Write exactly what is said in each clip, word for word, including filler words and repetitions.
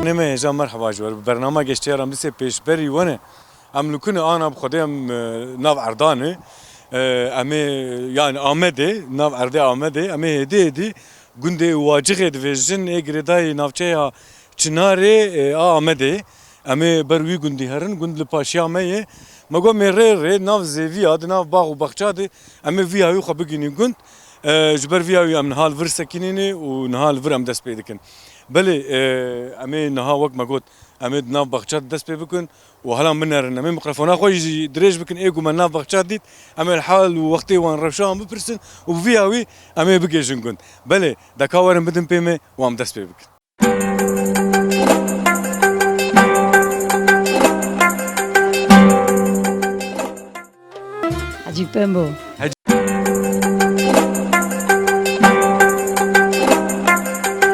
Nême hêja merheba ji we re. Bi bernama Geştiya Ramdîsê pêşberî we ne. Em li ku ne ana bi Xwedê em, e, nav erdan e. E, em ê, yani Amedê, nav erdê Amedê. Em ê hêdî hêdî gundê Wacixê dibêjin, ê girêdayî navçeya Çinarê, e, a Amedê. Em ê ber wî gundî herin, gund li paşiya me ye. Me got, em ê rê rê, nav zêviya, di nav bax û baxça de, em ê vî hawî xwe bigihînin gund. E, ji ber vî hawî em niha li vir sekinîne û niha li vir em dest pê dikin. Belê, e, em ê niha wek me got, em ê di nav baxça de dest pê bikin û helan binerin. Em ê mikrofona xwe jî dirêj bikin, ê ku me nav baxça dît, em ê li hal û wextê wan rewşa wan bipirsin û vî hawî em ê bigihîjin gund. Belê, deka werin bidin pê me û em dest pê bikin. Hecî Pembo.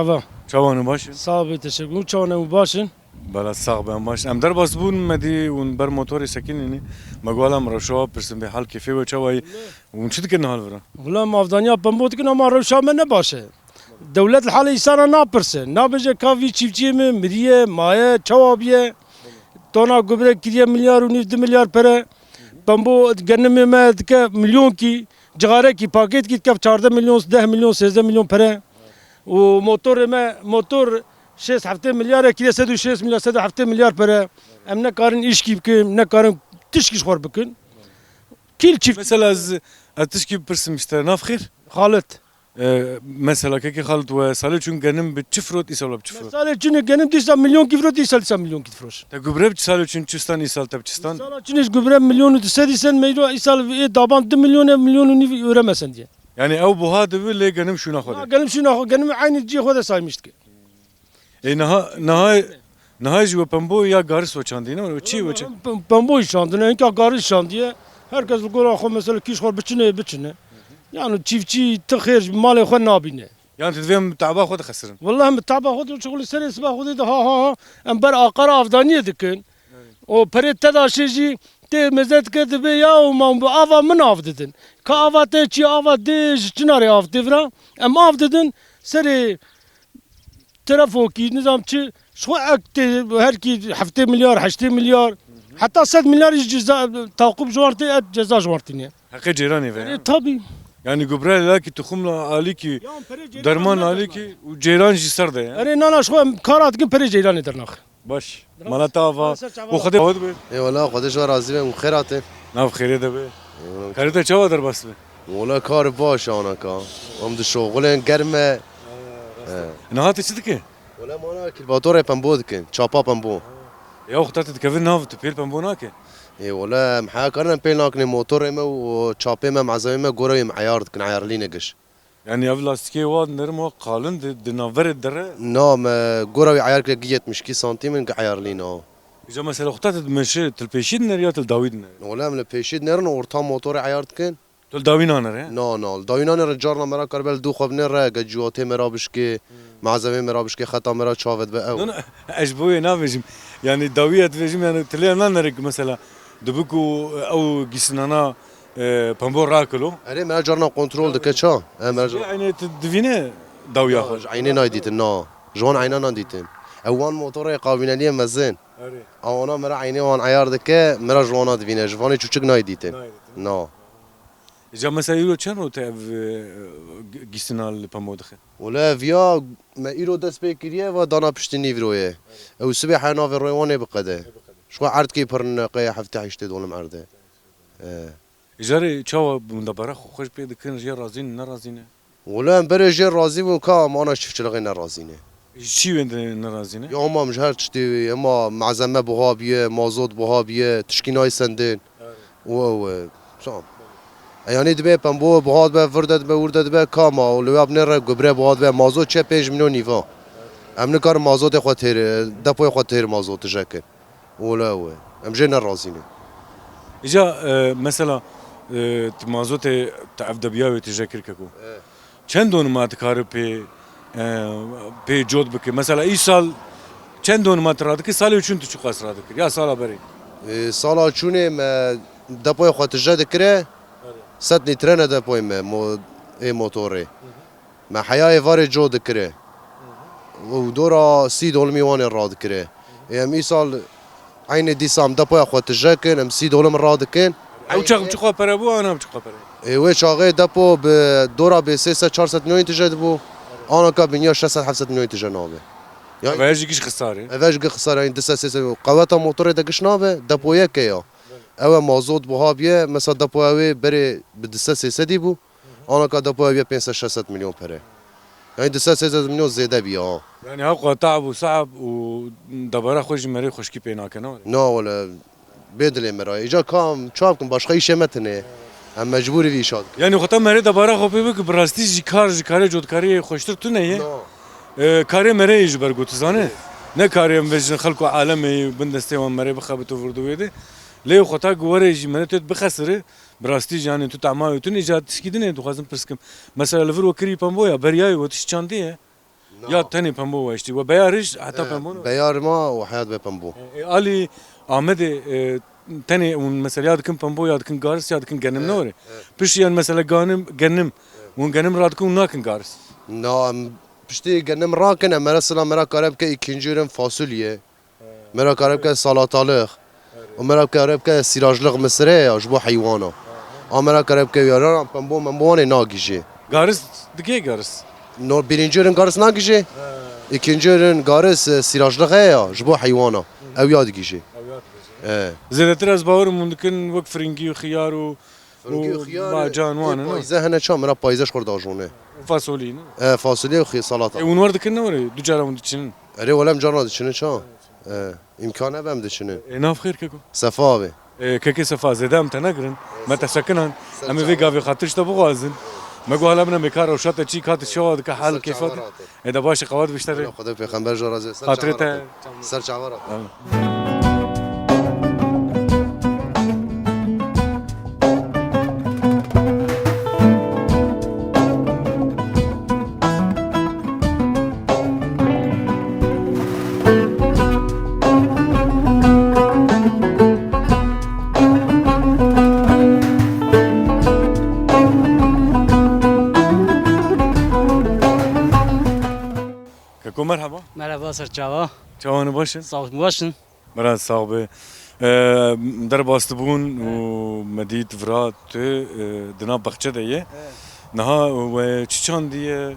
Ava. Çawan û baş in? Sağ ol, teşekkür ederim. Çawan û baş in? Bela sax be, em baş. Em derbas bûn, me dî hûn ber motorê sekinînî. Me got, em rewşa pirsin bê hal kêfê we çawa ye? Hûn çi dikin niha li vir? Wela em avdaniya Pembo dikin ama rewşa me ne baş e. Dewlet li halê îsana napirse. Nabêje ka vî çîftçiyê me miriye, maye, çawa biye. Tona gubre kiriye milyar û nîv, du milyar pere. Pembo genimê me dike milyonkî, cixarekî, paketkî dike çardeh milyon, deh milyon, sêzdeh milyon pere. Û motorê me, motor şêst heftê milyar e, kiriye sed û şêst milyar, sed û heftê milyar pere. Em nekarin îşkî bikin, nekarin tişkî ji xwe bikin. Kîl çift. Mesela ez, ez tişkî bipirsim ji te, nav xêr? Xalit. E, mesela kekê Xalit, we salê çûn genim bi çi firot, îsal bi çi firot? Salê çûnê genim dîsa milyonkî firot, îsal dîsa milyonkî difiroş. Te gubre bi çi salê çûn çi stan, îsal te bi çi stan? Sala çûnê ji gubre milyon û du sed dîsen meyro, îsal ê daban du milyon e, milyon û nîv ewre mesendiye. Yani ew buha dibi lê genim şûna xwe de. Ha, genim şûna xwe, genim eynî cihê xwe de saymiş dike. Ê, niha, niha, niha jî we pembo ya garis we çandî, ne? We çi, we çi? Pem-, pembo jî çandine, hinka garis çandiye. Herkes li gora xwe mesela kîş xwe biçine, biçine. Yani çiftçi ti xêr ji malê xwe nabîne. Yani tu divê em taba xwe dixesirin? Wela em taba xwe de şixulî serê siba xwe de ha, ha, ha. Em ber aqara avdaniyê dikin. O perê te daşê jî tê meze dike dibê ya û mam bi ava min av didin. Ka ava te çi ava dê ji çinarê av tê vira. Em av didin serê Telefokî, nizam çi, ji xwe ek tê, her kî heftê milyar, heştê milyar, heta sed milyar jî ceza, taqûb ji wan tê, et ceza ji wan tîne. Heqê cêranê ve, e, ya? Tabî. Yani gubre lakî, tuxum alîkî, derman alîkî û cêran jî ser de ye. Erê nana ji xwe em kara dikin perê ceyranê dernaxin. Baş. Mala te ava. Û Xwedê ava dibe. Ê wela Xwedê ji we razî be, hûn xêr hatin. Nav xêrê de be. Ê wela. Karê te çawa derbas be? Wela kar baş anaka. Em di şoxulên germ e. He. Niha tu çi dike? Wela mana kilvatorê pembo dikin, çapa pembo. Ya wexta tu dikevin nav, tu pêl pembo nake? Ê wela em heya karin em pêl nakin, motorê me û çapê me, mezewê me gora em eyar dikin, eyarlîne giş. Yani ev lastîkê wa nerim wa qalin di, di navverê dere? Na, me gora wî eyar kire gi yetmiş iki santîm in gi eyarlîna. Îca mesela xwe te dimeşe, tu li pêşî dinêr ya tu li dawî dinêr? Wela em li pêşî dinêrin, orta motorê eyar dikin. Tu li dawî nanêre? Na, na, li dawî nanêrin, carna me ra karibe li dû xwe binêre, ge ciwatê me ra bişkê, malzemê me ra bişkê, xeta me ra çavet be ew. Na, na, ez ji bo wê nabêjim. Yani dawî ez dibêjim, yani tu lê nanêre ki mesela dibi ku ew gîsinana, e, pembo rakilo. Erê, me ra carna kontrol dike ça? E, me ra car- Eynê tu divîne dawiya xwe? Ji eynê nayê dîtin, na. Ji wan eyna nayê dîtin. Ew wan motorê qawîneliyê mezin. Erê. Ewana me ra eynê wan eyar dike, me ra ji wana divîne. Ji vanê çûçik nayê dîtin. Nayê dîtin. Na. Îca mesela îro çend roj te ev, e, g-, gîstina li pembo dixe? Wele ev ya me îro dest pê kiriye, va dana piştî nîvroyê. Ew sibê heya navê royê wan ê biqede. Ji xwe erdkê pir neqeye heftê heştê dolim erde. E. Îcarê çawa bûn de bera xwe xweş pê dikin, jê razî ne, nerazî ne? Wele em berê jê razî bûn ka em ana çiftçiliğê nerazî ne. Ji çi wê de nerazî ne? Ya hema em ji her tiştê, hema malzeme buha biye, mazot buha biye, tişkî nayê sendin. Evet. Û ew, e, tamam. Yanî dibe pembo buha dibe, vir de dibe, wir de dibe, kama û li wê binê re gubre buha dibe, mazot çe pênc milyon nîva. Em nikarin mazotê xwe têr, depoyê xwe têr mazot tije kin. Wele ew e. Em jê ne razî ne. Îca, e, mesela, e, tu mazotê tu ev debiya wê tije kir keko. E. Çend donima dikare pê, e, pê cot bike? Mesela îsal çend donima tu radikir, salê çûn tu çiqas radikir? Ya sala berê? E, sala çûnê me depoyê xwe tije dikire, sed lître ne depoyê me, mo-, ê motorê. Me heya êvarê co dikire. Û dora sî dolimî wan ê radikire. Ê em îsal eynê dîsa em depoya xwe tije kin, em sî dolim radikin. Ew çax bi çiqa pere bû, ana bi çiqa pere? Ê wê çaxê depo bi dora bê sê sed çar sed milyon tije dibû. Anaka binya şeş sed heft sed milyon tije nabe. Ya Eve jî giş xisar e. Eve jî giş xisar e, yanî du sed sê sed qeweta motorê de giş nabe, depo yek e ya. Ew e mazot buha biye, mesela depoya wê berê bi du sed sê sedî bû. Anaka depoya wê pênc sed şeş sed milyon pere. Yanî du sed sê sed milyon zêde bî ya. Yanî hewqa te'b û se'b û debara xwe jî merê xweşkî pê nake, ne were? Na wele, bê dilê me ra. Îca kam, çawa bikim, başqa îşê me tune ye. Em mecbûrî vî îşa dikin. Yanî xwe te merê debara xwe pê bike, bi rastî jî kar, ji karê cotkariyê xweştir tune ye. Na. E, karê merê yê ji ber ku tu zane. Ne karê em vejin xelk û alemê bin destê wan merê bixebit û vir di wê de. Lê xwe ta ku were jî merê tu bixesire, bi rastî jî yanî tu tema wê tune, îca tişkî din ê dixwazim pirs kim. Mesela li vir we kirî pembo ya, beriyayê we tişt çandê ye? Na. Ya tenê pembo we hiştî? We beyar hişt heta E, pembo ne? Beyar ma û heyat be pembo. E, e, alî Amedê, e, tenê hûn mesela ya dikin pembo, ya dikin garis, ya dikin genim, E, ne were? E. Piştî yan mesela ganim, genim, E. Hûn genim radikin û nakin garis? Na, em piştî genim rakin, em mesela mera kare bike îkinci ürün fasulye. Mera kare bike salatalık. Û mera kare bike sîrajlık misire ya ji bo heywana. A mera kare bike yaran pembo membo wan ê nagîjê. Garis dike garis? No, birinci ürün garis nagîjê. İkinci ürün garis, e, sîrajlık heye ya ji bo heywana. Ew ya digîjê. Ew ya digîjê. E. Zêdetir ez bawerim hûn dikin wek firingî û xiyar û Firingî û û xiyar, bacan ê wan, ne? Payîze hene ça, mera payîze ji xwe re dajone. Û fasolî, ne? E, fasulye û xi-, salata. E, hûn wer dikin ne were? Du cara hûn diçinin? Erê, wele em carna diçinin ça. E, îmkan hebe em diçinin. E, nav xêr keko. Sefa abi. E, kekê Sefa, zêde em te negirin. Me te sekinan. Em ê vê gavê xatir ji te bixwazin. Me got hala min em ê kar rewşa te çî, ka tu çawa dike, hal kêfa te. Ê de baş e, qewat bişterê. Xwedê pêxember ji razê. Ser Xatirê çavan te. Ser çavan ra. Amin. Keko, merhaba. Merhaba, ser çava. Çawan baş in? Sağ olun, baş in. Miran sax be. E, derbas dibûn û me dît vira tu, e, di nav baxçe de ye. Evet. Niha we çi çandiye?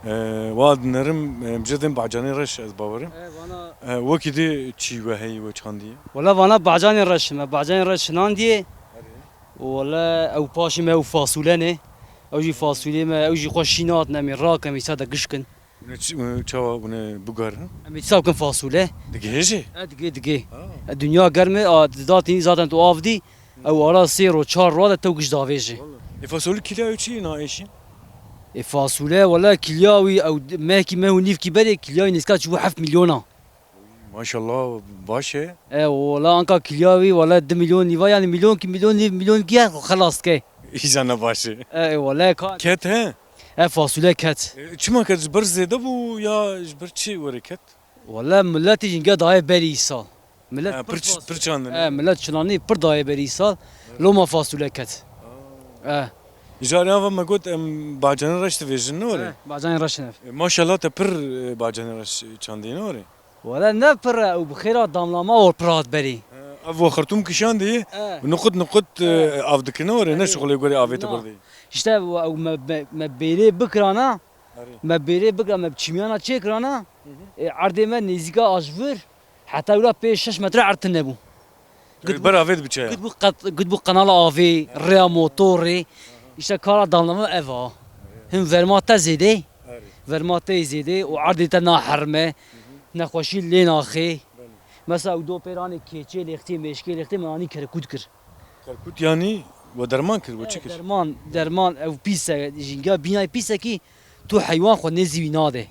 E, wa dinerim, e, bi cedên bacanê reş ez bawerim. E, vana E, wekî dî çî we heyî we çandiye? Wala vana bacanê reş me, bacanê reş çinandiye. Wala ew paşê me ew fasûle ne. Ew jî fasûlê me, ew jî xwe şînat ne, em ê rakin, em ê sa de gişkin. Hûn ê çi, hûn ê çawa hûn ê bigarin? Em ê çi bikin fasûle? Digihêjê? E, digê, digê. Ha. E, dinya germ e, a, datînî zaten tu av dî. Ew ara sê ro, çar ro de tew giş davêje. Wala. E, fasolî kîlya wî çi na êşî? E, fasûle, wala kîlya wî, ew d-, mehkî meh û nîvkî berê kîlya wî nêzîka çûbû heft milyona. Maşallah, baş e. E, wala anka kîlya wî, wala du milyon nîva, yanî milyon kî, milyon nîv, milyon kî ye, xelas dike. Îja ne baş e. E, e, wala ka- Ket he? E, fasûle ket. E, çima ket, ji ber zêde bû ya ji ber çi were ket? Wala miletî jî nge dayê berî îsal. Milet Ha, pir pir ç-, fas-, pir çandine. E, milet çinanî pir dayê berî îsal. Loma fasûle ket. E. Îjarê ava me got em bacanê reş divêjin, ne were? E, bacanê reş ne. E, maşallah te pir, e, bacanê reş çandî, ne were? Wala ne pir e, ew bi xêra damlama or pir hat berî. E, ev we xirtûm kişandî, E. Nuqut nuqut, e, E. Av dikine were, ne E. Şixulê gorê avê te Na. Birdî. İşte ew me, me, me bêrê bikirana, Erê. Me bêrê bikira, me bi çîmiyana çêkirana, Hı hı. E, erdê me nêzîka a ji vir, heta wila pê şeş metre erd tune bû. Ê, ber avê dibiçe ya. Gidbû qet-, gidbû qenala avê, Erê. Rêya motorê, Aha. İşte kara damlama ev a. Erê. Hin verma te zêde, Erê. Verma te zêde û erdê te naherme, Hı hı. Nexweşî lê naxê. Belê. Mesela ew do pêranê keçê lêxtê, mêşkê lêxtê, me anî kerkût kir. Kerkût yanî? We derman kir, we çi kir? Derman, derman, ew pîs e, jînga bînayê pîsekî tu heywan xwe nêzî wî nade.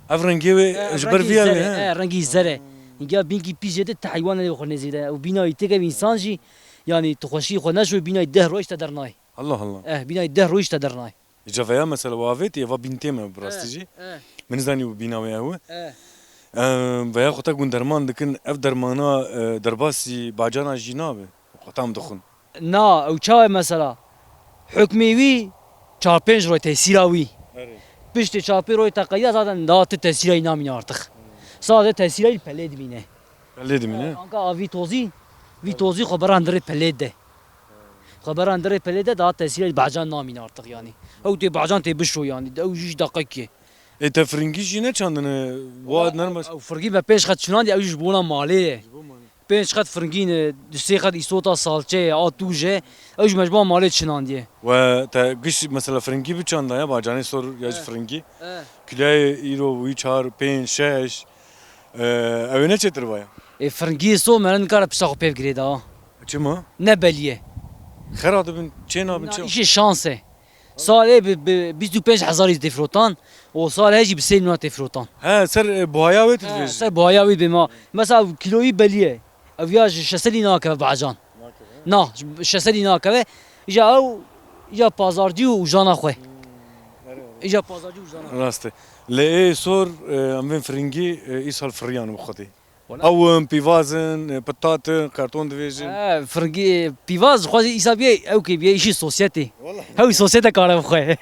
Ev rengê wê ji ber vî ew e, he? E, rengî zer e. Jînga bînkî pîs jê de tu heywan nêzî xwe nêzî de. Ew bînayî têke insan jî, yanî tu xweşî xwe neşo bînayî deh roj te dernay. Allah Allah. Eh, bînayî deh roj te dernay. Îca veya mesela we avêtî, eva bîn têm e bi rastî jî. Eh, eh. Min nizanî û bîna wê ew e. Eh. Em, veya xwe te gun derman dikin, ev dermana, e, derbasî bacana jî nabe. Xwe tam dixwin. Na, ew çawa mesela? Hukmê wî çar pênc roy tesîra wî. Erê. Piştî çar pênc roy te qediya zaten da tu tesîra wî namîne artık. Sade tesîra wî pelê dimîne. Pelê dimîne? Anka a vî tozî, vî tozî xwe beran dirê pelê de. Xwe beran dirê pelê de daha tesîrê bacan namîne artık yanî. Ew tê bacan tê bişo yanî. Ew jî deqekê. Ê te firingî jî neçandine? Wa nermes. Ew firingî me pênc xet çinandî, ew jî ji bona malê ye. Ji bo malê. Pênc xet firingî ne, du sê xet îsota salçe ye, a tûj e. Ew jî me ji bona malê çinandiye. We te giş mesela firingî biçandaya, bacanê sor ya ji firingî. Eh. Kiloyê îro wî çar, pênc, şeş. Ew ê ne çêtir vaya? Ê, firingiyê so meriv nikare pişta xwe pê bigirê da. Çima? Ne belî ye. Xera dibin, çê nabin, çima? Îşê şans e. Salê bi, bi bîst û pênc hezarî tê firotan, û salê jî bi sê milyon tê firotan. He, ser, e, buhaya wê tu dibêjî? Ser buhaya wê bê ma. Mesela kiloyî belî ye. Ev ya ji şeş sedî nakeve bacan. Nakeve, he? Na, ji şeş sedî nakeve. Îja ew, îja pazarcî û ujana xwe. Hmm, erê, erê. Îja pazarcî û ujana xwe. Rast e. Lê ê sor, e, em bên firingî, e, îsal firiyan bi xwedê. Wala. Ew in, pîvaz in, pitat in, karton divêjin. He, firingî, pîvaz, xwezî îsa biyê, ew kê biyê, îşî sosyetê. Wala. Hew sosyete kare bixwe.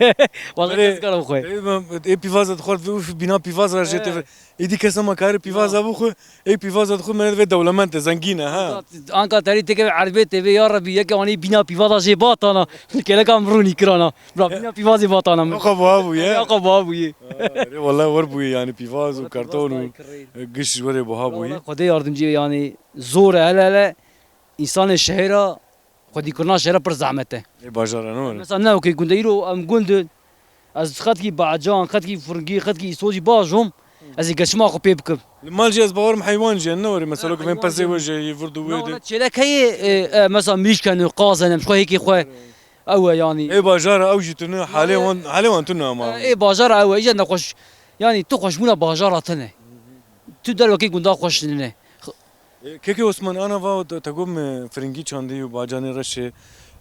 Wala, belê, kes kare bixwe. Ê, ê pîvaza dixwar, ûf, bîna pîvaz ra jê teve. Êdî kes nema kare pîvaza bixwe, ê pîvaza dixwe, me vê dewlemend e, zengîn e, ha. Anka, anka terî têkeve erbê teve, ya Rebî, yeke anî bîna pîvaza jê batana. Keleka min rûnî kirana. Bira, bîna pîvazê vatana min. Oqa buha bûye. Oqa buha bûye. Erê, wala wer bûye, yanî pîvaz û karton û giş ji werê buha bûye. Wala Xwedê yardimcî, yanî zor e, hele hele însanê şehêra, xwedîkirina şehêra pir zehmet e. Ê bajara ne were. Mesela ne okey gund e, îro em gund in, ez xetkî bacan, xetkî firingî, xetkî îsojî bajom, ez ê geçima xwe pê bikim. Li mal jî ez bawerim heywan jî ne were, mesela ku bên pezê we jî yê vir di wê de. Çêlek heye, e, e, mesela mirîşk hene, qaz hene, ji xwe hêkê xwe. Ew e yanî. Ê bajara ew jî tune, halê wan, halê wan tune ama. Ê bajara ew e, îja nexweş, yanî tu xweşbûna bajara tune. Tu derwekê gunda xweş nîne. Ê, Kekê Osman, ana va te, te got me firingî çandî û bacanê reşê.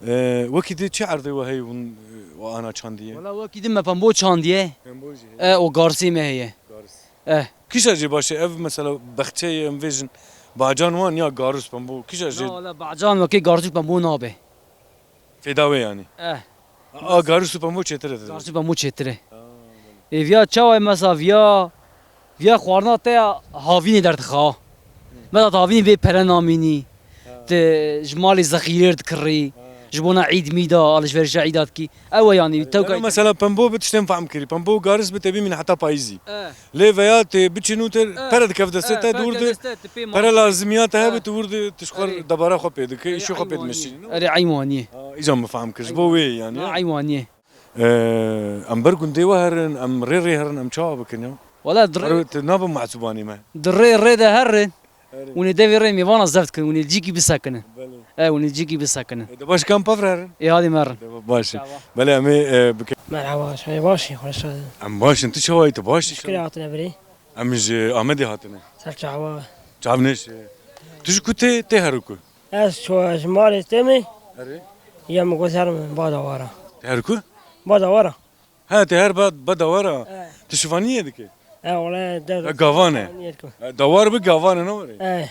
Ê, wekî di çi erdê we heye hûn, ê, we ana çandî ye? Wala wekî di me pembo çandiye. Pembo jî heye. E, o garsê me heye. Gars. E. Kîşa jê baş e, ev mesela bexçeyê em vêjin bacan wan ya garus pembo, kîşa jê? Na, wala bacan wekê garus pembo nabe. Fêda wê yanî. Eh. A, garus û pembo çêtir e. Garus û pembo çêtir e. Ê viya çawa ye mesela viya, viya xwarina te ya havînê derdixa. Mesela tu havînê vê pere namînî. Te ji malê zexîrê dikirî. Ji bona îd mîda, alişverişa îda dikî. Ew e yanî, tewka. Mesela pembo bi tiştên fehm kirî. Pembo û garis bi te bimîne heta payîzî. Eh. Lê veya tê biçî nû te pere dikeve destê te, tu wir di pere lazimiya te hebe, tu wir di tu ji xwe debara xwe pê dike, îşê xwe pê dimeşî. Erê, eyn wanî ye. Ha, îca min fehm kir, ji bo wê yanî. Ha, eyn wanî ye. Ee, em ber gundê we herin, em rê rê herin, em çawa bikin ya? Wala di rê, tu nabe mehsûbanê me. Di rê rê de herin. Erê. Hûn ê devê rê mêvana zeft kin, hûn ê cîkî bisekinin. Belê. E, hûn ê cîkî bisekinin. E, de baş kam pav re herin? Ê, hadî merin. De baş e. Merhaba. Belê, em ê, e, bikin. Merhaba, şayê baş in, xweş. Em baş in, tu çawa yî, tu baş î? Şikir hatine birî. Em ji Amedê hatine. Ser çawa? Çav nêşe. Tu ji ku tê, tê herin ku? Ez ço-, ji malê têmê. Erê. Ya min got herim ba dawara. Tê herin ku? Ba dawara. He, tê herin ba, ba dawara. E. Tu şivaniyê dike? E, wala de. E, gavan e. Şivaniyê dikim. E, dawar bi gavan e, ne were? E.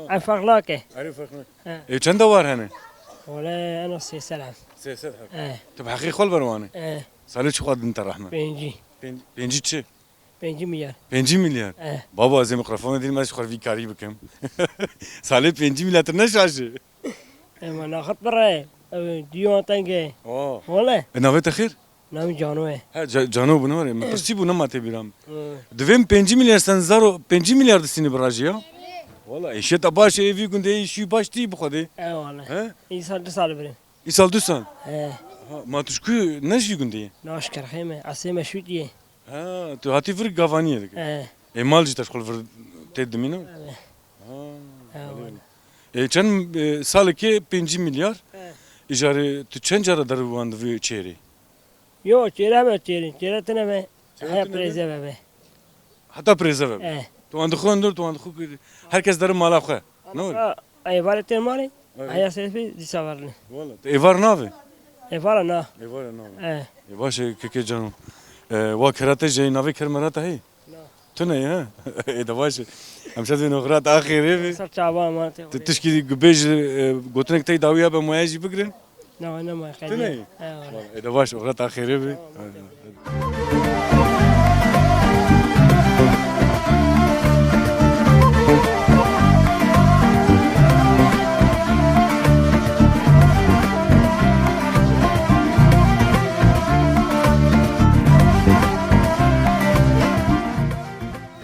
Ha. E, ferq nake. Erê, ferq nake. E. E, çend dawar hene? Wala eno sê sed heb. Sê sed heb. E. Tu bi heqê xwe li ber wan e? E. Salê çi xwe din te rehme? Pêncî. Pênc-, pêncî çi? Pêncî milyar. Pêncî milyar? Eh. Baba, ez ê mikrofona dînim, ez ji xwe vî karî bikim. Salê pêncî milyar tu ne şaş î. Ema naxit bire, ew dîwan teng e. Oh. Wele. E, navê te xêr? Navê Cano ye. He, Ca-, Cano bû, ne were? Min pirsî bû, nema tê bîra min. Eh. Divê min pêncî milyar sen zaro, pêncî milyar distînî birajî ya? Wala, êşê te baş e, ê vî gundê îşî baş tî bi Xwedê. E, wele. He? Îsal du sal birê. Îsal du sal? He. Ha, ma tu ji ku ne ji vî gundê ye? Na, ji Kerxê me, eslê me Şûtî ye. Ha, tu hatî vir gavaniyê dike. He. Ê, mal jî te ji xwe li vir tê dimîne? He. Ha, he, belê. E, çend, e, salekê pêncî milyar? He. Îcarê tu çend cara derbû wan di vê çêrê? Yo, çêre be çêrê, çêre tine be. Çêre Heya tine be? Pirêze be be. Heta pirêze be be. Eh. Tu wan dixwendin, tu wan dixwendin. Her kes derin mala xwe. Ne were? Ha, êvarê tên malê. Evet. Heya seyfî dîsa verin. Wala. Tu êvar navê? Êvara na. Êvara navê. Eh. Ê baş e, keke cano. E, wa kerate jê navê kermerata heyî? Na. Tu ne ya? Ê de baş e. Em şed vê noxrat axirê bi. Ser çava ma te. Tu tişkî bêj, e, gotinek tey dawî hebe moye jî bigrin. Na, ne ma. Tu ne? He, wala. Ê de baş, oxrat axirê bi. Tamam, tamam.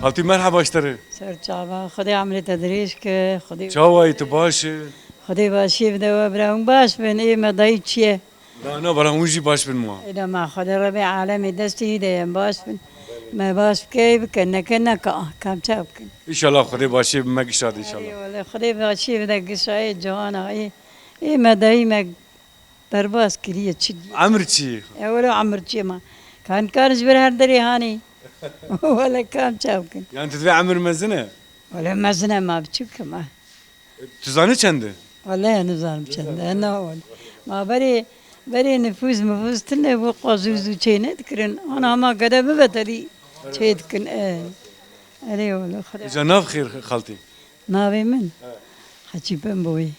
Xaltî, merheba ji te re. Ser çava, Xwedê emrê te dirêj ke, Xwedê. Çawa yî, tu baş î? Xwedê başiyê bide we, bira hûn baş bin, ê me dayî çi ye? Na, na, bira hûn jî baş bin ma. Ê de ma Xwedê Rebê alemê destê wî de ye, em baş bin. Me baş bike, ê bike, neke, neke, ah, kam çav bikin. Înşallah Xwedê başiyê bi me gişa de înşallah. Erê wele, Xwedê başiyê bide gişa, ê cihana, ê, ê me dayî me Derbas kiriye çi diye? Emir çi? E, wele emir çi ma? Kan kan ji vir her derê hanî. Wele kam çav kin. Yani tu divê emir mezin e? Wele mezin e ma biçûk e ma. Tu zanî çend e? Wele nizanim çend e. Na wele. Ma berê, berê nifûs mifûs tune bû, qazû zû çê nedikirin. Ana ma gede bibe tedî çê dikin. E. Erê wele xwedê. Îca nav xêr xaltî. Navê min? Evet. Hecî Pemboyê.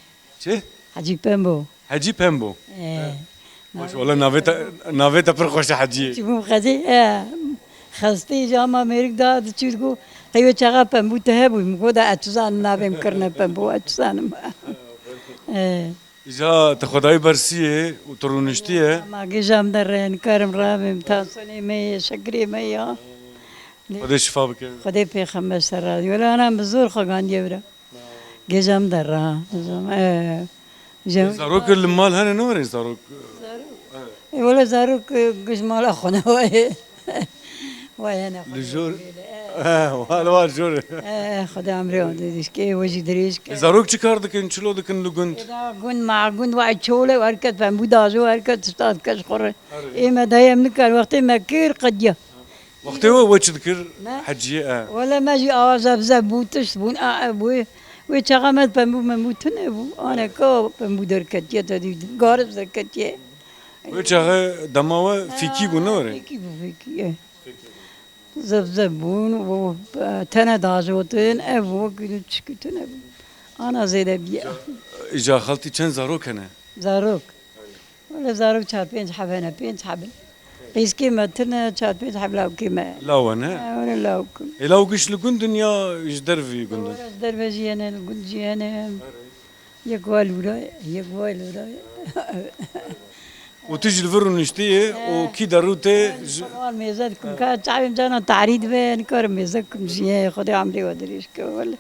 Çi? Hecî Pembo. Hecî Pembo. Ee. Baş, wala navê te, navê te pir xweş e Hecî. Çi bûm xezê, e, xestê jî ama mêrik da diçû digo, qey wê çaxa Pembû te hebû, min got, ez çi zanim navê min kirine Pembo, ez çi zanim. Ee. Îca te xwedayî bersiyê û tu rûniştiye. Ma gêja min de re, nikarim rabim, tansiyonê me ye, şekirê me ya. Xwedê şifa bike. Xwedê pêxember ser razî. Wela ana bi zor xwe gandiye bira. Gêja min de ra. Nizam, e, Ê, zarok li mal hene, ne were zarok? Zarok. E, wele zarok, e, giş mala xwe ne waye. Waye ne xwe. Li jor. E, wale wa jor. E, Xwedê emrê wan dirêj ke, we jî dirêj ke. E, zarok çi kar dikin, çilo dikin li gund? E, da gund ma gund wa çole, her kes pembû dajo, her kes tişta dike ji xwe re. Erê. Ê me dayê em nikar, wextê me kir, qediya. Wextê we, we çi dikir? Me? Heciyê, e. Wele me jî awa zevzev bû, tişt bûn, a, e, bû. Wê çaxa me pembû membû tune bû. Aneka pembû derketiye, te dî garib derketiye. Wê çaxa dema we fîkî bû, ne were? Fîkî bû, fîkî, e. Zevzev bûn, û, e, tene dajotin, ev wekî çikî tune bû. Ana zêde bîye. Îca xaltî çend zarok hene? Zarok. Wele zarok çar pênc heb hene, pênc heb in. Qîzkê me tune, çar pênc heb lawkê me. Law e, ne? Ha, wele lawk in. Ê, law giş li gund in ya ji dervî gund in? Wele ji derve jî hene, li gund jî hene. Yek wa lûra ye, yek wa lûra ye. Û tu jî li vir rûniştî yê û kî derû tê ji... Wan mêze dikim, ka çavên cana tarî dibe, nikarim mêze bikim jî, Xwedê emrê we dirêj ke, wele.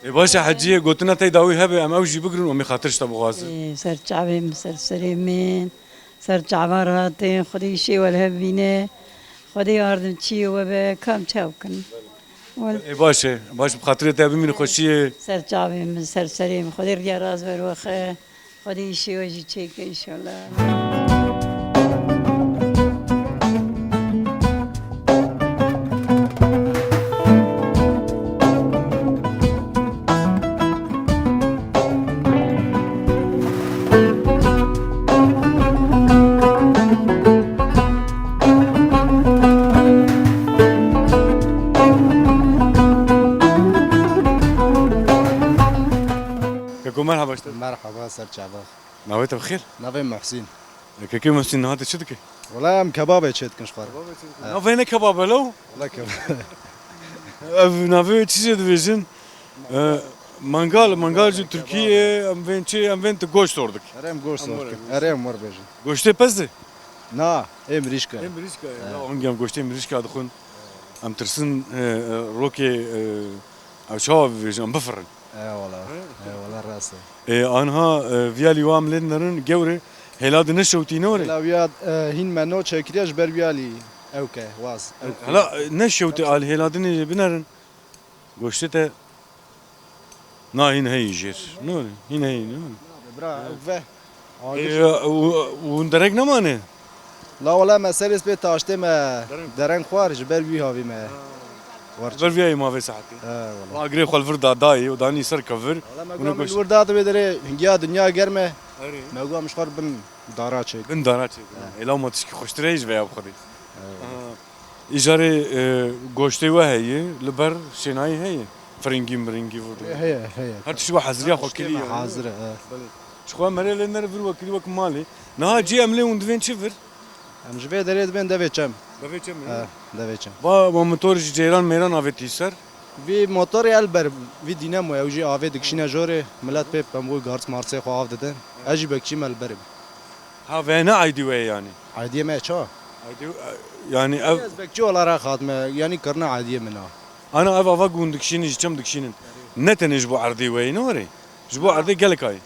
Ê, baş e, Heciyê, gotina te dawî hebe, em ew jî bigrin û em ê xatir ji te bixwazin. Ê, ser çavê min, ser serê min, ser çava rahatê, Xwedê îşê we li hev bîne, Xwedê yardimçiyê we be, kam çav kin. Wel- Ê, baş e, baş, bi xatirê te bimînin xweşiyê. Ser çavê min, ser serê min, Xwedê riya rast ber we xe. Xwedê îşê we jî çêke înşallah. Keko, merhaba işte. Merhaba, ser çava. Navê te bi xêr? Navê Muhsîn. E, kekê Muhsîn, niha tu çi dikî? Wela em kebabê çê dikin ji xwe re. Kebabê çê dikin. Evet. Navê ne kebab e lo? Wela kebab. Ev navê çi jê dibêjin? E, mangal, mangal ji Tirkiyê, em vên çê, em vên tu goşt ordik. Erê em goşt ordik. Erê em wer bêjin. Goştê pez e? Na, ê mirîşka. Ê mirîşka ye. Evet. Ya, hingê em goştê mirîşka dixwin, em tirsin, e, e, rokê, e, ew çawa bibêjin, em bifirin. Eyvallah. He? Eyvallah, rast e. E, anha, e, viyalî wa em lê dinerin, gewre, hêla di neşewtî ne were? Hêla wiya, e, hîn me no çêkiriye ji ber wiyalî ew ke, waz, ew ke. Hela, e, neşewtî al hêla dinê binerin. Goştê te na hîn heyî jêr. Ne were? Hîn heyî, ne were? Bira, ew ve. Agir. Ê, û, û hûn derek nemane? La wele me serê spê taştê me dereng xwar, ji ber wî havî me. Ji ber vî hayê ma vê saetê. He, wele. Agirê xwe li vir da dayê û danî ser kevir. Wele me got, min li wir da, tu vê derê hingiya dinya germ e. Erê. Me got, em ji xwe bin dara çêk. Bin dara çêk. He. Ê, la ma tişkî xweştir heye ji vê ya bi xwedê. He. Îcarê, e, goştê we heye, li ber şênayî heye. Firingî miringî vurdin. Heye, heye. Her tişt we heziriya xwe kiriye. Hazir e, he. Belê. Ji xwe merê lê nere vir wekirî wek malê. Niha cî em lê hûn divên çi vir? Em ji vê derê dibên devê çem. Devê çem, he? He, devê çem. Va, va motor ji ceyran mêran avêtî ser? Vî motorê el ber, vî dînemo ye, ew jî avê dikişîne jorê, milet pê pembû garis marsê xwe av didin. Ez jî bekçî me li berê bû. Ha, veye ne aydî we ye yanî? Aydiyê me ça? Aydî, yanî ev... Ez bekçî olarak hatime, yanî kirina aydiyê min a. Ana ev ava ku hûn dikişînin, ji çem dikişînin. Ne tenê ji bo erdê we ye, ne were? Ji bo erdê gelek a ye.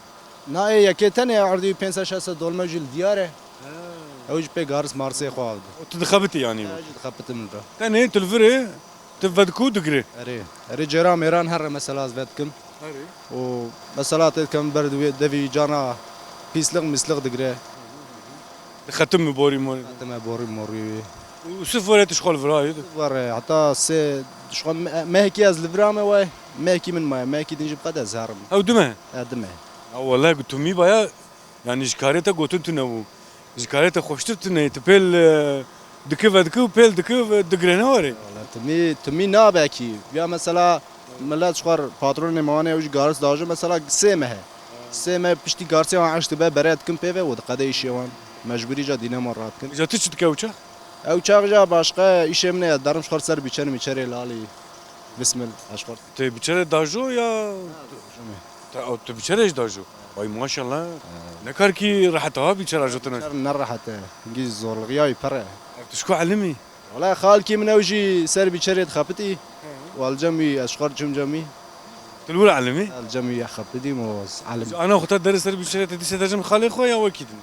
Na ê yekê tenê erdî pênc sed şeş sed dolme jî li diyar e. He. Ew jî pê garis marsê xwe avdi. Tu dixebitî yanî? Ez jî dixebitim li vir. Tenê tu li vir e, tu vedikû digirê. Erê. Erê cêra mêran here mesela ez vedikim. Erê. Û mesela tê dikem ber devî cana pîsliq mîsliq digire. Dixetim mi borî morî? Dixetim mi borî morî wî. Û sif were tu ji xwe li vir ayê? Sif were, heta sê, ji xwe me-, mehekî ez li vir ame way, mehekî min maye, mehekî din jî bi qede ez herim. Ew dime? E, dime. Ya wele ku tu mî baya, yanî ji karê te gotin tune bû. Ji karê te xweştir tune, tu pêl, e, diki vediki û pêl diki ve-, digire ne were? Wele tu mî, tu mî nabe kî. Ya mesela Milet ji xwe patronê me wane ew jî garis dajo, mesela sê meh e. Sê meh piştî garsê wan eşt dibe, bere dikin pê ve û diqede îşê wan. Mecbûrî ca dîne wan radikin. Îca tu çi dike ew çax? Ew çax ja başqa îşê min e, derim ji xwe ser bîçer mîçerê lalî. Bismil, ez ji xwe. Tê bîçerê dajo ya? Te, ew tu bîçerê jî dajo. Vay maşallah. Ne kar kî rehet ha bîçera jotine. Bîçer ne rehet e. Hingî zorlixiya wî pir e. Ev tu ji ku elimî? Wala xalkî min ew jî ser bîçerê dixebitî. He. Wa li cem wî ez ji xwe re çûm cem wî. Tu li wir elimî? Ez li cem wî xebitîm û ez elim. Ji ana xwe te derê ser bîçerê te dîse dercem xalê xwe ya wekî din?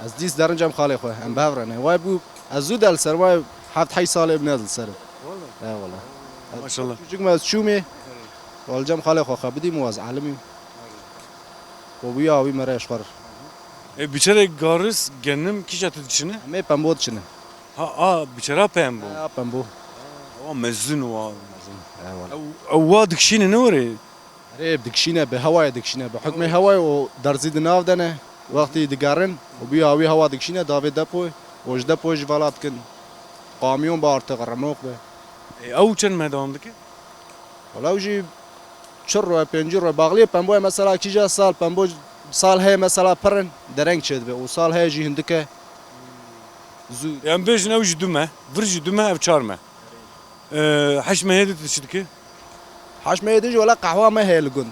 Ez dîs derin cem xalê xwe. Em bi hev re ne. Way bû ez zû de li ser way heft heyş salê min ez li ser. Wala. He wala. Maşallah. Çûçik me ez çûmê. Wa li cem xalê xwe xebitîm û ez elimî. Û bûya wî mere ji xwe re. E, bîçerê garis, genim, kîja tu diçine? Em ê pembo diçine. Ha, a, bîçera pembo. Ha, pembo. Wa mezin wa. Mezin, eyvallah. Ew, ew wa dikişîne ne were? Erê, dikişîne, bi hewayê dikişîne, bi hukmê hewayê û derzî di nav de ne. Wextî digerin û bûya wî hewa dikişîne, davê depoyê û ji depoyê jî vala dikin. Kamyon be artık, remoq be. E, ew çend meh dewam dike? Wala ew jî çil roj, pêncî roj, baxliyê pemboyê mesela kîja sal, pembo sal heye mesela pirin, dereng çêdibe û sal heye jî hindike zû. Em bêjin ew jî du meh, vir jî du meh, ev çar meh. Ee, heşt mehê de tu çi dikî? Heşt mehê de jî wela qehwa me heye li gund.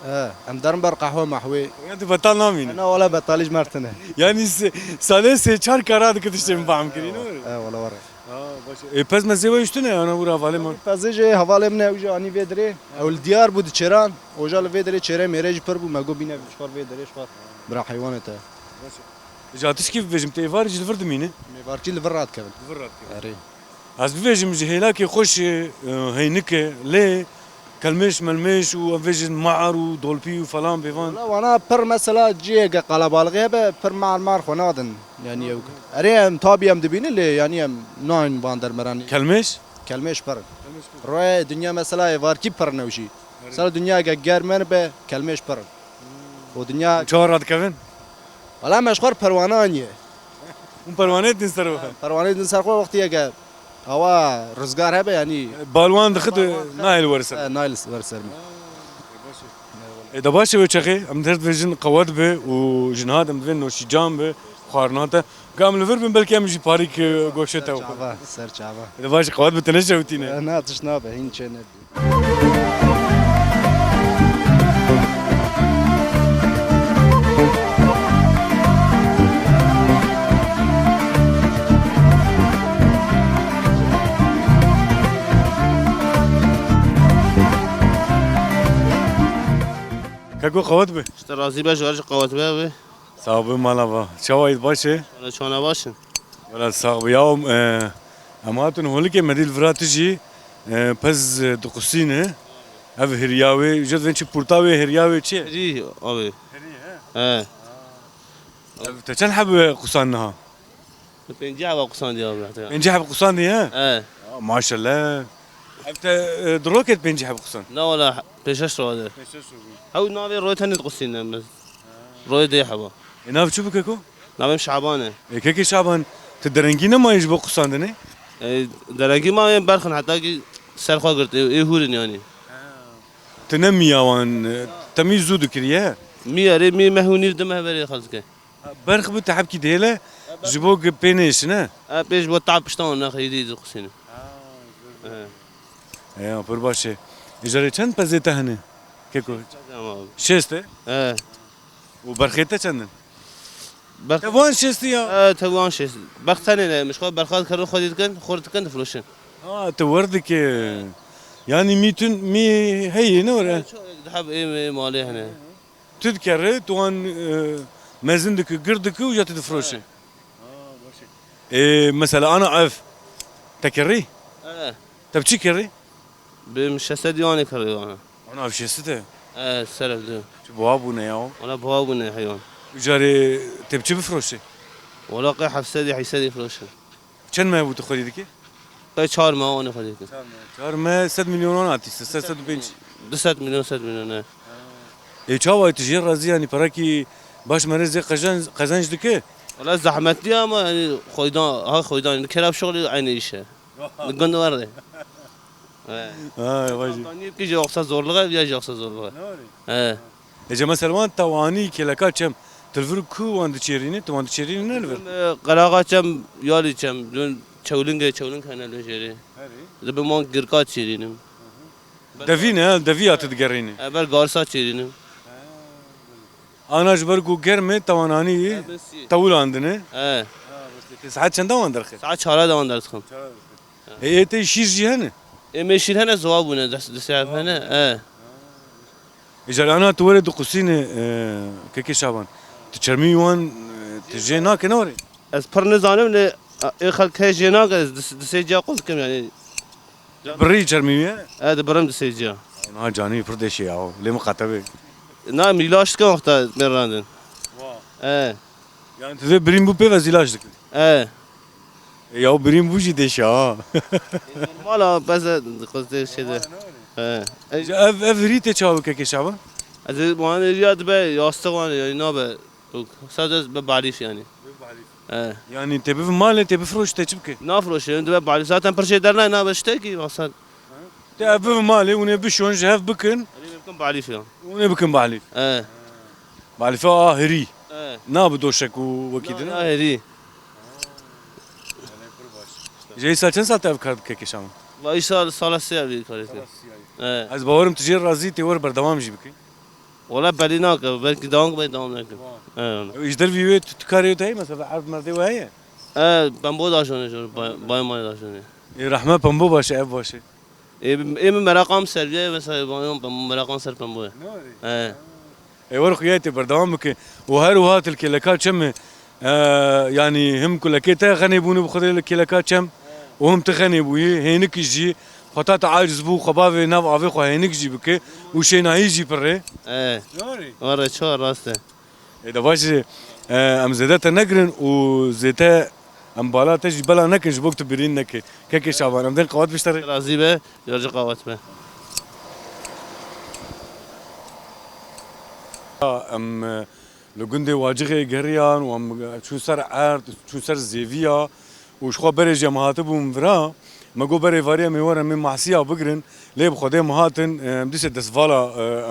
He, em derin ber qehwe mehwê. Ya tu betal namîne? Na wela betalî ji me re tune. Yanî se-, salê sê çar kara dike tiştê min fam kirî, ne? He, wela were. Ha, baş e. E, pez mezê we jî tune, ana wira hevalê me. Pezê jî hevalê min e, ew jî anî vê dirê. Ew li diyar bû diçêran. Oja li vê dirê çêre mêre jî pir bû. Me got bîne ji xwe vê dirê ji xwe bira heywanê te. Baş e. Ji tişkî bibêjim, tê êvar jî li vir dimîne? Mêvarkî li vir radikevin. Li vir radikevin. Erê. Ez bibêjim ji hêlakê xweş e, heynik e, lê kelmêş melmêş û em bêjin mar û dolpî û falan bêvan. Wala wana pir mesela ciheke qelebalixê hebe, pir mar mar xwe nadin. Yanî ew. Erê em tabî em dibînin lê yanî em nayên van dermeran. Kelmêş? Kelmêş pir. Royê dinya mesela êvarkî pir newşî. Erê. Mesela dinyayeke germ be kelmêş pir. Û dinya... Çawa radikevin? Wala me ji xwe re perwane aniye. Hûn perwaneyê din ser xwe? Perwaneyê din ser xwe wextiyeke awa rizgar hebe yanî. Balwan dixit, nayê li wer ser. He, nayê li wer ser min. E, de baş e wê çaxê, em derdibêjin qewet be û ji niha de em divên noşîcan be, xwarina te. Ka em li vir bin, belkî em jî parîk, e, goşê te. Ser çava, ser çava. E, de baş e, qewet be, te neşewitîne. E, na, tişt nabe, hîn çê nebî. Keko qewet be. Ji te razî be, ji we re jî qewet be wê. Sax be mala va. Çawa yî, baş e? Wala çona baş in. Wala sax be. Ya, e, em hatin holikê me dî li vira tu jî, e, pez, e, diqusîne. Ev hiriya wê, ji vên çi purta wê, hiriya wê çi ye? Hirî, abi. Hirî, he? He. Ev te çend heb qusan niha? Pêncî heba qusan diye abi. Pêncî heb qusan diye, he? He. Ya, maşallah. Ev te, e, di rokê de pêncî heb qusan? Na wala, pêşeş rode. Pêşeş rode. Ew navê royê tenê diqusîne biz. Royê dê heba. E, nav çi bike ku? Navê min Şaban e. E, kekê Şaban, tu derengî nemayî ji bo qusandinê? E, derengî ma yên berxin heta ki ser xwe girt, ê, ê hûrin yanî. Tu ne miya wan, e, te mî zû dikiriye? Mî erê, mî meh û nîv di meh berê xwe dike. Berx bi te hebkî dihêle, ji bo ki pê nêşine? E, pê ji bo tab pişta wan naxe, êdî diqusîne. E. E, ya, pir baş e. Îcarê çend pezê te hene? Keko? Tamam abi. Şêst e? E. Û berxê te çend in? Berx- Te wan şêstî ya? E, te wan şêst. Berx tenê ne, min ji xwe berxa dikerin, xwedî dikin, xurt dikin, difiroşin. Ha, tu wer dike. Yanî mî tun, mî heyî ne were? Çok, daha ê, ê malê hene. Tu dikerî, tu wan, e, mezin dikî, gir dikî û ya tu difiroşî. Ha, baş e. E, mesela ana ev, te kirî? E. Te bi çi kirî? Bi şeş sed yuanê kirî wana. Ana ev şeş sed e? E, ser ev du. Çi buha bûne ya? Wana buha bûne heywan. Îcarê te bi çi bifiroşî? Wala qey heft sed, heyşt sed firoşin. Çend meh bû tu xwedî dikî? Qey çar meh wan xwedî dikî. Çar meh. Çar meh sed milyon wan hatî, sed, sed û pênc. Du sed milyon, sed milyon, e. Ê çawa tu jê razî, yanî perakî baş merê zê qezenc, qezenc dike? Wala zehmetli ama yanî xweydan, ha xweydan, li kera şixulî eynî îş e. Li gund were. He. Ha, vay. Taniyê ki jî yoksa zorluğa, ya jî yoksa zorluğa. He. Ece mesela wan te wanî kêleka çem, tu li vir ku wan diçêrînî, tu wan diçêrînî ne li vir? Qeraxa çem, yalî çem, dün çewlingê, çewling hene li jêrê. Herî. Dibim wan girka çêrînim. Devî ne, devî ya tu digerînî? E, ber garsa çêrînim. Ana ji ber ku germ e, te wan anî, e, tewirandine. E. Te saet çenda wan derxist? Saet çara de wan derxist. Ê, ê te şîr jî hene? Ê me şîr hene, ziwa bûne, des-, di sê ev hene, e. Îcar ana tu were diqusîne, e, kekê Şaban. Tu çermî wan, e, tu jê nake ne were? Ez pir nizanim lê, e, ê xelk heye jê nake, ez di, di sê ciya qul dikim yani. Birî çermî ye? E, dibirim di sê ciya. Niha canî pir deşê ya, lê miqate be. Na, mîlaş dikim wexta mêrandin. Wa. E. Yani tu vê birîn bû pê ve zîlaş dikin? E. E, ya birîn bû jî deşe ha. Normal ha, bes e, xwezê şey de. He. E, ev, ev hirî te çawa kekê Şaban? Ez ê wan êriya dibe yastık wan yani nabe. Sadece be balîf yani. Be balîf. He. Yani te biv malê, te bifroş, te çi bike? Nafroşe, dibe balîf. Zaten pir şey dernay nabe işte ki maksat. Te ev biv malê, hûn ê bişon, ji hev bikin. Hûn ê bikin balîf ya. Hûn ê bikin balîf. He. Balîfa a hirî. He. Na bi doşek û wekî din. Na, na hirî. Ji îsal çend sal te ev kar dike kekê Şaban? Va îsal sala sê ev kar dike. Sala sê. He. Ez bawerim tu jê razî tê wer berdewam jî bikî. Wala belî nake, belkî dewam bike, dewam nake. He, wala. Ji dervî wê tu, tu karê wê heye, mesela erd merdê wê heye? E, pembo daşonê jor, bay, bay may daşonê. Ê rehme pembo baş e, ev baş e. Ê, ê min meraqam ser bîye, mesela, bayon pembo, meraqam ser pembo ye. Ne were? He. Ê, wer xuya tê berdewam bike. Û her wiha til kêleka çem e, e, yanî him kulekê te xenê bûne bi xwedê li kêleka çem û him ti xenê bûyî, hênik jî, xwe ta te aciz bû, xwe bavê nav avê xwe hênik jî bike û şênahî jî pirê. E. Ne were? Were, çawa rast e. Ê de baş e, em zêde te negirin û zêde em bala te jî bela nekin ji bo ku tu birîn neke. Kekê Şaban, em dên qewet bişterê. Razî be, yar ji qewet be. Em, e, li gundê Wacixê geriyan û em, e, çûn ser erd, çûn ser zêviya. Û ji xwe berê jî em hatibûn vira, me got berê varî em ê werin, em ê mahsiya bigirin. Lê bi Xwedê em hatin, em dîsê destvala,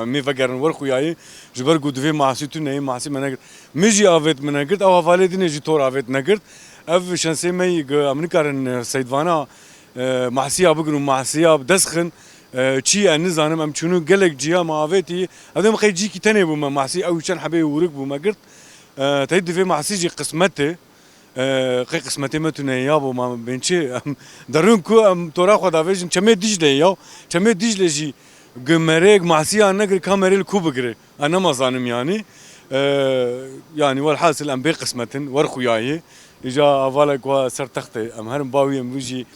em ê vegerin wer xuyayî. Ji ber ku divê mahsî tune ye, mahsî me negirt. Min jî avêt min negirt, ew hevalê din ê jî tor avêt negirt. Ev şensê me yî, em nikarin, e, seydvana, e, mahsiya bigirin û mahsiya bi dest xin. E, çi ye, nizanim, em çûnû gelek ciya me avêtî. Ev dê min qey cîkî tenê bû me mahsî, ew çend hebê wûrik bû me girt. E, tey divê mahsî jî qismet e. E, qey qismetê me tune ye, yabo, ma bên çi? Em derin ku em tora xwe davêjin. Çemê Dîcle ye ya. Çemê Dîcle jî gi merêk masiya negir, ka merê li ku bigire? Ez nema zanim yanî. E, yanî welhasil em bê qismet in, wer xuya ye. Îca hevalek wa ser text e. Em herin bawî em wî jî,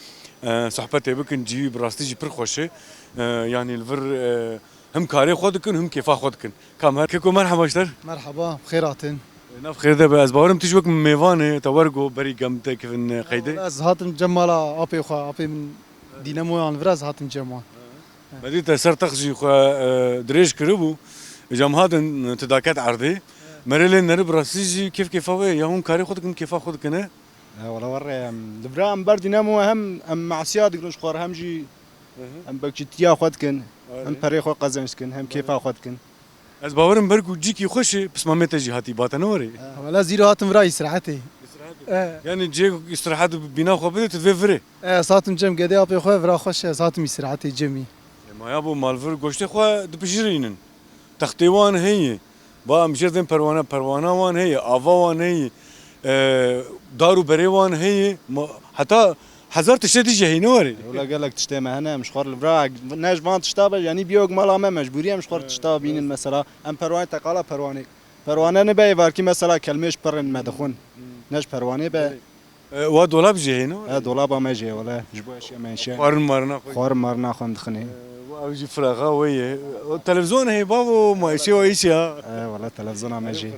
e, sohbetê bikin, cî wî bi rastî jî pir xweş e. E, yanî li vir, e, him karê xwe dikin, him kêfa xwe dikin. Kam her keko merheba ji te re. Merheba, bi xêr hatin. Nav xêr de be, ez bawerim tu jî wek mêvan e, te wer got berî gem te kevin qeydê. Wala ez hatim cem mala apê xwe, apê min dînemoyan li vir ez hatim cem wan. Me dî te ser text jî xwe, e, dirêj kiribû. Îca em hatin tu daket erdê. Merê lê neri bi rastî jî kêf kêfa wê ya hûn karê xwe dikin, kêfa xwe dikine. E, wala werê em li vira em ber dînemo hem em masiya digirin ji xwe re hem jî Hı hı. em bekçîtiya xwe dikin, Erê. hem perê xwe qezenc dikin, hem kêfa xwe dikin. Ez bawerim ber ku cîkî xweş e, pismamê te jî hatî ba te ne werê. Wela zîro hatim vira îstirahetê. E. Yani cê îstirahet bîna xwe bide tu vê virê. E, ez hatim cem gedê apê xwe vira xweş e, ez hatim îstirahetê cemî. E, maya bo malvir goştê xwe dipijirînin. Textê wan heye. Ba em jê dên perwane, perwana wan heye, ava wan heye. E, dar û berê wan heye. Ma, heta hezar tiştê dî jî heye ne werê. Wela gelek tiştê me hene, em ji xwe li vira ne ji van tişta be, yanî biyok mala me mecbûrî em ji xwe tişta bînin mesela. Em perwane teqala perwane. Perwane nibe êvarkî mesela kelmê ji pirin me dixwin. Ne ji perwanê be. E, wa dolab jî heye ne? E, dolaba me jî wele. Ji bo eşya menşe. Xwarin marina xwe. Xwarin marina xwe em dixinê. E, wa ew jî firaxa we ye. O televizyon heye bavo, ma eşê wa îşe ya. E, wele televizyona me jî.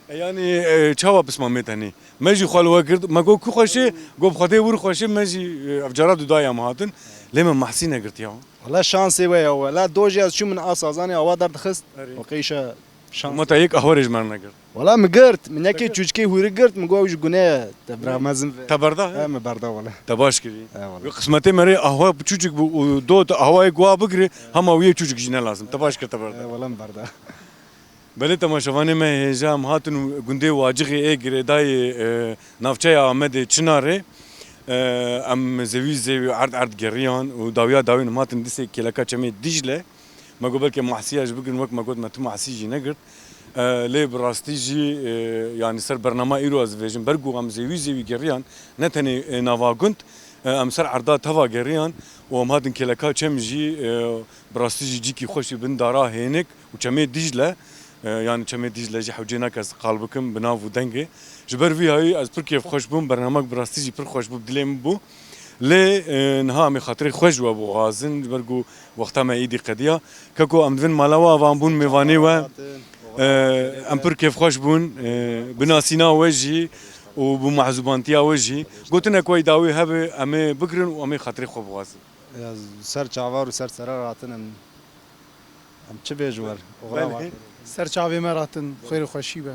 E, yani, e, çawa pismamê tenê? Me jî xwe li we girt, me got ku xweşê, got bi Xwedê wir xweşê, me jî, e, ev cara du dayê em hatin. Lê me mahsî negirt ya. Wele şansê we ya, wele do jî ez çûm min a sazanê awa derdixist. Erê. O qeyşe şans. Ma te yek ahwerê ji me re negirt. Wala min girt, min yekê çûçikê hûrî girt, min got ew ji gune ye, te bira mezin ve. Te berda, he? He, min berda wele. Te baş kirî. He, wele. Wê qismetê me rê ahwa çûçik bû û do te ahwayê guha bigirê, hema wî yê çûçik jî ne lazim. Te baş kir te berda. He, wele min berda. Belê temaşevanê me hêja em hatin û gundê Wacixê ê girêdayê, e, navçeya Amedê Çinarê. E, em zêwî zêwî erd erd geriyan û dawiya dawî em hatin dîsê kêleka çemê Dîcle. Me got belkê mahsiya jî bigirin, wek me got me tu mahsî jî negirt. E, lê bi rastî jî, e, yanî ser bernama îro ez dibêjim, ber ku em zêwî zêwî geriyan, ne tenê, e, nava gund, e, em ser erda teva geriyan û em hatin kêleka çem jî, e, bi rastî jî cîkî xweş e bin dara hênik û çemê Dîcle, e, yanî çemê Dîcle jî hewcê nake ez qal bikim bi nav û dengê. Ji ber vî hayî ez pir kêfxweş bûm, bernamek bi rastî jî pir xweş bû, bi dilê min bû. Lê, e, niha em ê xatirê xwe ji we bixwazin, ji ber ku wexta me êdî qediya. Keko, em divin mala we ava em bûn mêvanê we. E, em pir kêfxweş bûn, e, bi nasîna we jî û bi mehzûbantiya we jî. Gotinek we dawî hebe, em ê bigirin û em ê xatirê xwe bixwazin. Ez ser çavar û ser serra ratin em, em çi bêj wer? Oxira Belê. Ser çavê me ratin, xêr û xweşî be.